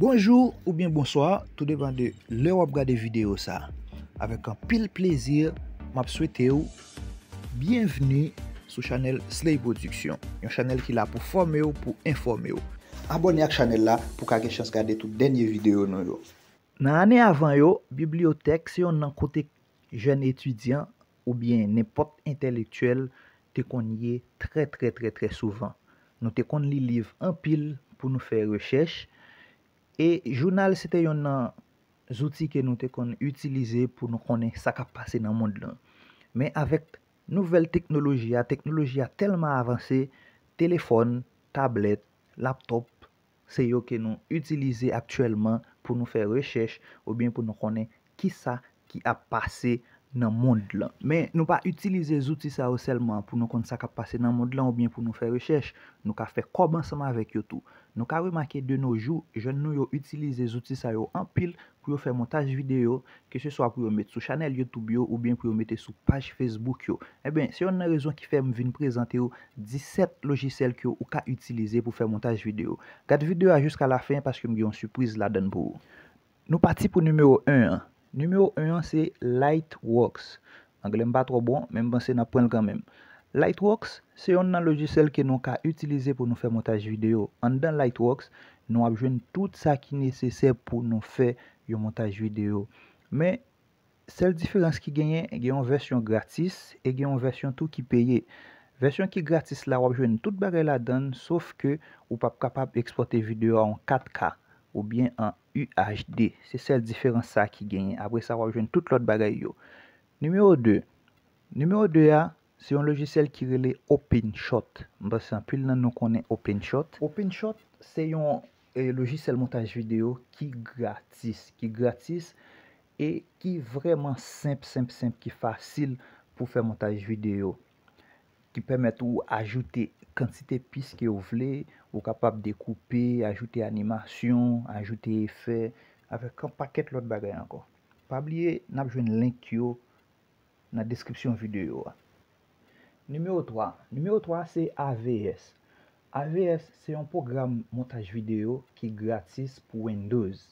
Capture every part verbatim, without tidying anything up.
Bonjou oubyen bonswa, tou depann de lè w ap gade videyo sa. Avèk anpil plezi, m ap swete w byenvni sou chanèl Slay Production, yon chanèl ki la pou fòme w, pou enfòme w. Abòne ak chanèl la pou w ka gen chans gade tout dènye videyo nou yo. Nan ane avan yo, bibliyotèk se yon nan kote jèn etidyan oubyen nenpòt entèlektyèl te konn ye trè, trè, trè, trè souvan. Nou te konn li liv anpil pou nou fè rechèch, e jounal se te yonn nan zouti ke nou te konn itilize pou nou konnen sa k ap pase nan mond lan. Men avèk nouvèl teknoloji a, teknoloji a tèlman avanse, telefòn, tablèt, laptòp, se yo ke nou itilize aktyèlman pou nou fè rechèch oubyen pou nou konnen kisa ki ap pase nan mond lan. Men nou pa itilize zouti sa yo sèlman pou nou konn sa k ap pase nan mond lan oubyen pou nou fè rechèch. Nou ka fè kòb ansanm avèk yo tou. Nou ka remake de nos jours, jèn nou yo itilize zouti sa yo anpil pou yo fè montaj videyo, keseswa pou yo met sou chanèl YouTube yo oubyen pou yo mete sou paj Facebook yo. Enben, se yonn nan rezon ki fè m vin prezante w disèt lojisyèl ke ou ka itilize pou fè montaj videyo. Gad videyo a jiska lafen paske m gen yon sipriz ladan l pou ou. Nou pati pou nimewo en an. Nimewo en an se Lightworks. Anglè m pa twò bon, men m panse n ap pran l kanmenm. Lightworks se yonn nan lojisyèl ke nou ka itilize pou nou fè montaj videyo. Anndan Lightworks, nou ap jwenn tout sa ki nesesè pou nou fè yon montaj videyo. Men, sèl diferans ki genyen, gen yon vèsyon gratis e gen yon vèsyon tou ki peye. Vèsyon ki gratis la, w ap jwenn tout bagay ladan l, sof ke ou p ap kapab ekspòte videyo a an kat K oubyen an U H D. Se sèl diferans sa ki genyen. Apre sa, w ap jwenn tout lòt bagay yo. Nimewo de. Nimewo de a, se yon lojisyèl ki rele OpenShot. M panse anpil nan nou konnen OpenShot. OpenShot se yon, e, lojisyèl montaj videyo ki gratis, ki gratis e ki vrèman senp, senp, senp, ki fasil pou fè montaj videyo, ki pèmèt ou ajoute kantite pis ke w vle, ou kapab dekoupe, ajoute animasyon, ajoute efè, avèk yon pakèt lòt bagay ankò. Pa bliye, n ap jwenn link yo nan deskripsyon videyo a. Nimewo twa. Nimewo twa se A V S. A V S se yon pwogram montaj videyo ki gratis pou Windows.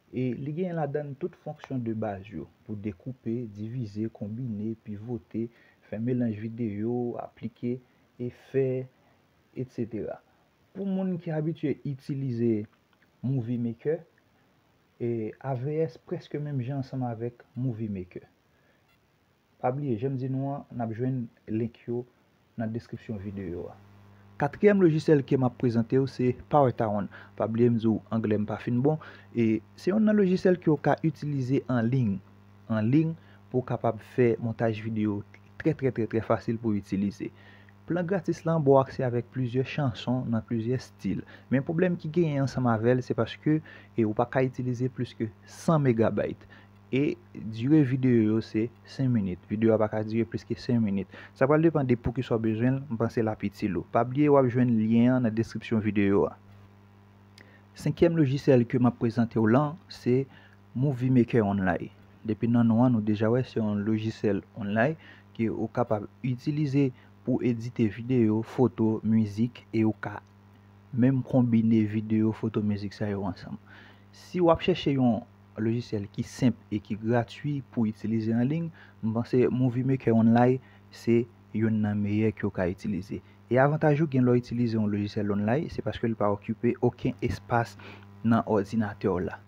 E li gen ladan l tout fonksyon de baz yo, pou dekoupe, divize, konbine, pivote, fè melanj videyo, aplike efè, etsetera. Pou moun ki abitye itilize Movie Maker, e A V S prèske menm jan ansanm avèk Movie Maker. Pa bliye, jan m di nou an, n ap jwenn link yo nan deskripsyon videyo a. Katriyèm lojisyèl ke m ap prezante w se Power Town. Pa bliye m di w anglè m pa fin bon. E se yonn nan lojisyèl ke w ka itilize an liy, an liy pou w kapab fè montaj videyo trè, trè, trè, trè fasil pou w itilize. Plan gratis lan ba w aksè avèk plizyè chanson nan plizyè stil. Men pwoblèm ki genyen ansanm avè l, se paske, e, ou pa ka itilize plis ke san megabayt. E dire videyo yo se senk minit. Videyo a pa ka dire plis ke senk minit. Sa pral depann de poukisa w bezwen l, m panse l ap itil ou. Pa bliye w ap jwenn lyen an nan deskripsyon videyo a. Senkyèm lojisyèl ke m ap prezante w lan, se Movie Maker Online. Depi nan non an, nou deja wè se yon lojisyèl online ke ou kapab itilize pou edite videyo, foto, mizik, e ou ka menm konbine videyo, foto, mizik sa yo ansanm. Si w ap chèche yon lojisyèl ki senp e ki gratwi pou itilize an liy, m panse Movie Maker Online se youn nan meyè ke w ka itilize. E avantaj ou gen lè w itilize yon lojisyèl online, se paske l pa okipe okenn espas nan òdinatè w la.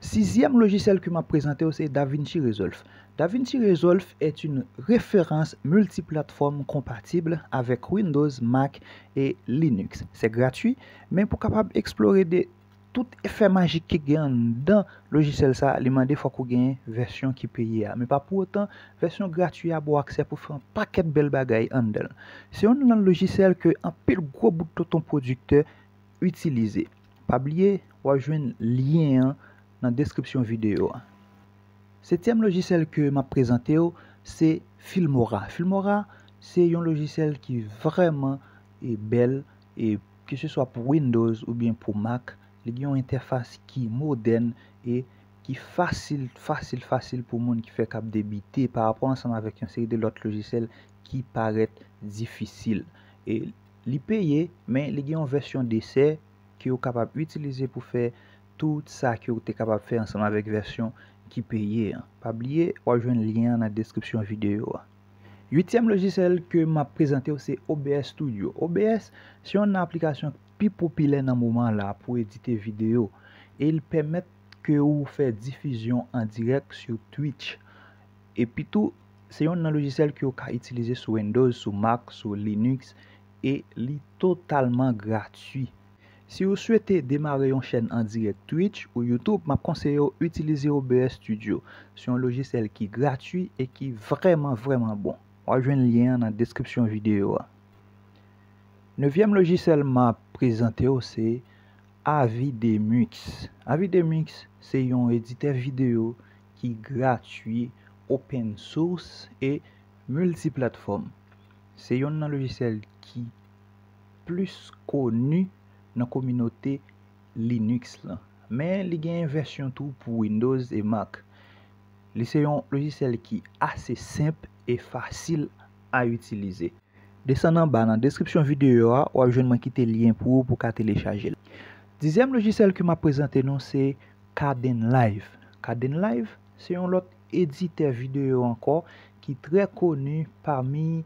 Sizyèm lojisyèl ke m ap prezante w se DaVinci Resolve. DaVinci Resolve est une référence multiplateforme compatible avec Windows, Mac et Linux. C'est gratuit, men pou kapab eksplore de tout efè majik ki gen anndan lojisyèl sa, li mande fòk ou gen vèsyon ki peye a. Men pa pou otan, vèsyon gratwi a ba w aksè pou fè yon pakèt bèl bagay anndan l. Se youn nan lojisyèl ke anpil gwo bout tonton pwodiktè itilize. Pa bliye, w ap jwenn lyen an nan deskripsyon videyo a. Setyèm lojisyèl ke m ap prezante w, se Filmora. Filmora, se yon lojisyèl ki vrèman, e, bèl, e keseswa pou Windows oubyen pou Mac, li gen yon entèfas ki modèn e ki fasil, fasil, fasil pou moun ki fèk ap debite pa rapò ansanm avèk yon seri de lòt lojisyèl ki parèt difisil. E li peye, men li gen yon vèsyon desè ke w kapab itilize pou fè tout sa ke w te kapab fè ansanm avèk vèsyon ki peye an. Pa bliye, w ap jwenn lyen an nan deskripsyon videyo a. Uityèm lojisyèl ke m ap prezante w se O B S Studio. O B S se youn nan aplikasyon ki pi popilè nan moman la pou edite videyo e l pèmèt ke ou fè difizyon an dirèk sou Twitch. Epi tou, se youn nan lojisyèl ke w ka itilize sou Windows, sou Mac, sou Linux e li totalman gratwi. Si ou swete demare yon chèn an dirèk Twitch ou YouTube, m ap konseye w itilize O B S Studio. Se yon lojisyèl ki gratwi e ki vrèman, vrèman bon. W ap jwenn lyen an nan deskripsyon videyo a. Nevyèm lojisyèl m ap prezante w se Avidemux. Avidemux se yon editè videyo ki gratwi, open source e miltiplatfòm. Se youn nan lojisyèl ki plis koni nan kominote Linux lan. Men li genyen vèsyon tou pou Windows e Mac. Li se yon lojisyèl ki ase senp e fasil a itilize. Desann anba nan deskripsyon videyo a, w ap jwenn mwen kite lyen pou ou pou w ka telechaje l. Dizyèm lojisyèl ke m ap prezante nou se Kdenlive. Kdenlive se yon lòt editè videyo ankò ki trè koni pami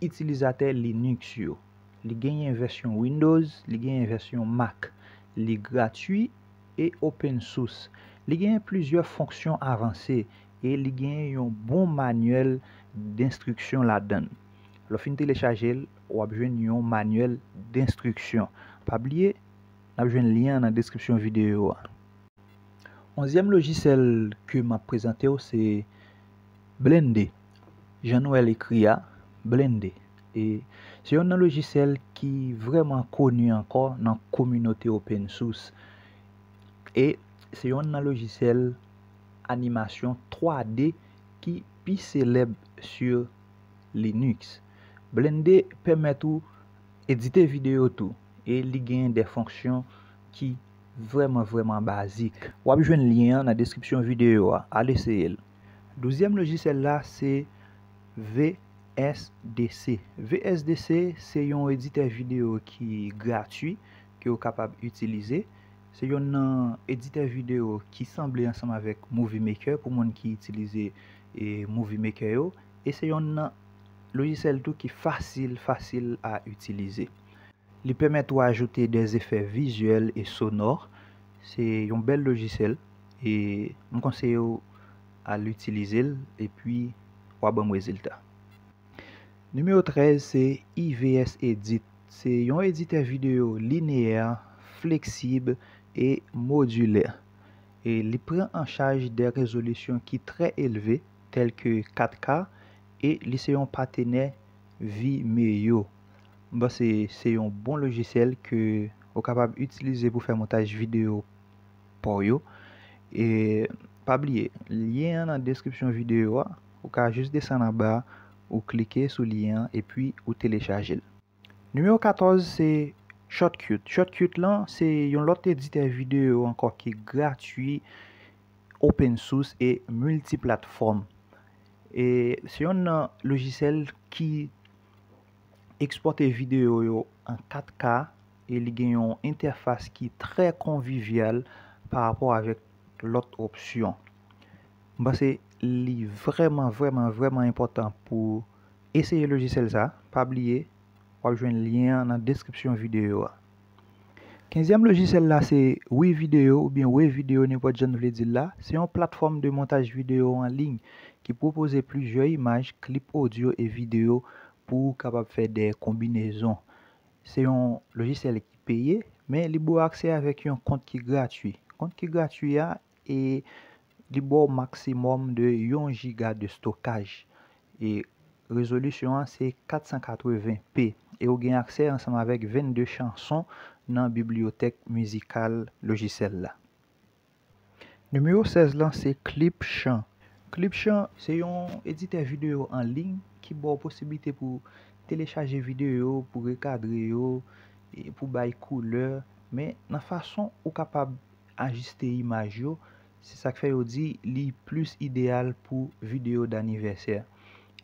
itilizatè Linux yo. Li genyen vèsyon Windows, li genyen vèsyon Mac. Li gratwi e open source. Li genyen plizyè fonksyon avanse e li genyen yon bon manyèl denstriksyon ladan l. Lè w fin telechaje l, w ap jwenn yon manyèl denstriksyon. Pa bliye, n ap jwenn lyen an nan deskripsyon videyo a. Onzyèm lojisyèl ke m ap prezante w se Blender. Jan nou wè l ekri a, Blender. E se youn nan lojisyèl ki vrèman koni ankò nan kominote open source. E se youn nan lojisyèl animasyon twa D ki pi selèb sou Linux. Blender pèmèt ou edite videyo tou e li genyen de fonksyon ki vrèman, vrèman bazik. W ap jwenn lyen an nan deskripsyon videyo a. Al eseye l. Douzyèm lojisyèl la se V S D C. V S D C se yon editè videyo ki gratwi ke w kapab itilize. Se youn nan editè videyo ki sanble ansanm avèk Movie Maker pou moun ki itilize e, Movie Maker yo. E se youn nan lojisyèl tou ki fasil, fasil a itilize. Li pèmèt ou ajoute de efè vizyèl e sonò. Se yon bèl lojisyèl e m konseye w al itilize l epi w a ban m rezilta. Nimewo trèz se I V S Edit. Se yon editè videyo lineyè, fleksib e modilè. E li pran an chaj de rezolisyon ki trè elve, tèl ke kat K, e li se yon patenè Vimeo. M panse se yon bon lojisyèl ke ou kapab itilize pou fè montaj videyo pa w yo. E pa bliye, lyen an nan deskripsyon videyo a. Ou ka jis desann anba, ou klike sou lyen an epi ou telechaje l. Nimewo katòz se Shotcut. Shotcut lan se yon lòt editè videyo ankò ki gratwi, open source e miltiplatfòm. E se youn nan lojisyèl ki ekspòte videyo yo an kat K e li gen yon entèfas ki trè konvivyal pa rapò avèk lòt opsyon. M panse li vrèman, vrèman, vrèman enpòtan pou eseye lojisyèl sa. Pa bliye, w ap jwenn lyen an nan deskripsyon videyo a. Kenzyèm lojisyèl la se WeVideo oubyen WeVideo, nenpòt jan nou vle di l la. Se yon platfòm de montaj videyo an liy ki pwopoze plizyè imaj, klip odyo e videyo pou w kapab fè de konbinezon. Se yon lojisyèl ki peye, men li ba w aksè avèk yon kont ki gratwi. Kont ki gratwi a, e li ba w maksimòm de yon jiga de stokaj. E rezolisyon an se kat san katreven P. E ou gen aksè ansanm avèk vennde chanson nan bibliyotèk mizikal lojisyèl la. Nimewo sèz lan se Clipchamp. Clipchamp se yon editè videyo an liy ki ba w posiblite pou telechaje videyo, pou rekadre yo, e pou bay koulè. Men nan fason ou kapab ajiste imaj yo, se sa k fè yo di li plis ideyal pou videyo danivèsè.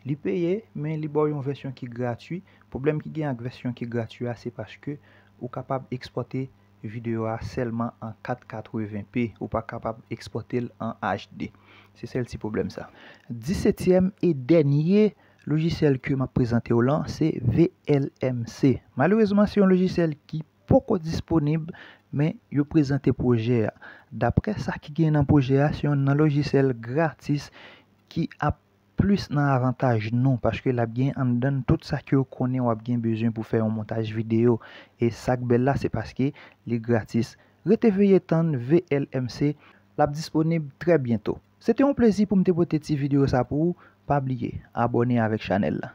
Li peye, men li ba w yon vèsyon ki gratwi. Pwoblèm ki gen ak vèsyon ki gratwi a, se paske ou kapab ekspòte videyo a sèlman an kat katreven p, ou pa kapab ekspòte l an H D. Se sèl ti pwoblèm sa. Disetyèm e dènye lojisyèl ke m ap prezante w lan, se V L M C. Malerezman, se yon lojisyèl ki poko disponib, men yo prezante pwojè a. Daprè sa ki gen nan pwojè a, se yon nan lojisyèl gratis ki ap plis nan avantaj nou, paske l ap gen anndan l tout sa ke w konnen w ap gen bezwen pou fè yon montaj videyo. E sa k bèl la, se paske li gratis. Rete veye tann V L M C, l ap disponib trè byento. Se te yon plezi pou m te pote ti videyo sa pou ou. Pa bliye, abòne avèk chanèl la.